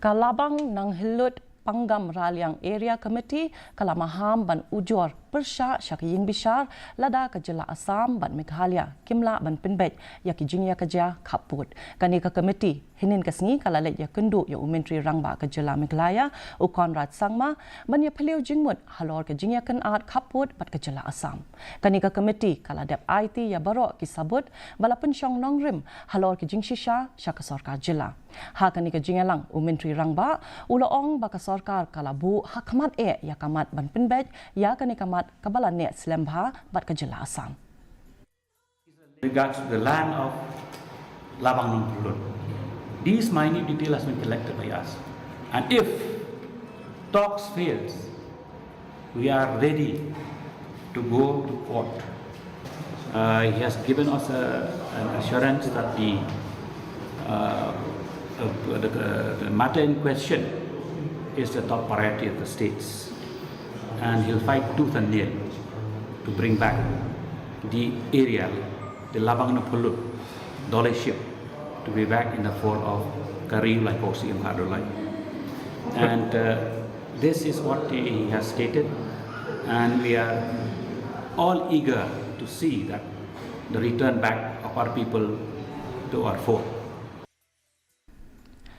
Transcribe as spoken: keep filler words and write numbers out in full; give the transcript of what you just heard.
Ka Labang Nonghyllut Pangam Raliang Area Committee ka la maham ban ujor pyrshah sha ka ïing bishar lada ka jylla Assam bad Meghalaya kim lah ban pynbeit ïa ki jingïakajia khappud. Kane ka committee hynnin ka sngi ka la leit ïakynduh ïa u Myntri Rangbah ka jylla Meghalaya, u Conrad Sangma, ban ïaphylliew jingmut halor ka jingïakynad khappud bad ka jylla Assam. Kane ka committee ka la dep aiti ïa baroh ki sabut ba la pynshong nongrim halor ki jingshisha sha ka sorkar jylla. Ha kane ka jingïalang, u Myntri Rangbah u la ong ba ka sorkar ka la buh ha khmat eh ïa ka mat ban pynbeit ïa kane ka mat kaba la neh slem bha bad ka jylla Assam. Regards to the land of Labang Nonghyllut. This minute detail has been collected by us. And if talks fails, we are ready to go to court. Uh, he has given us a, an assurance that the, uh, uh, the, the matter in question is the top priority of the states. And he'll fight tooth and nail to bring back the area, the Labang Nonghyllut Doliship, to be back in the fold of Kari Lai Kosi and Kadolai. And uh, this is what he has stated, and we are all eager to see that the return back of our people to our fold.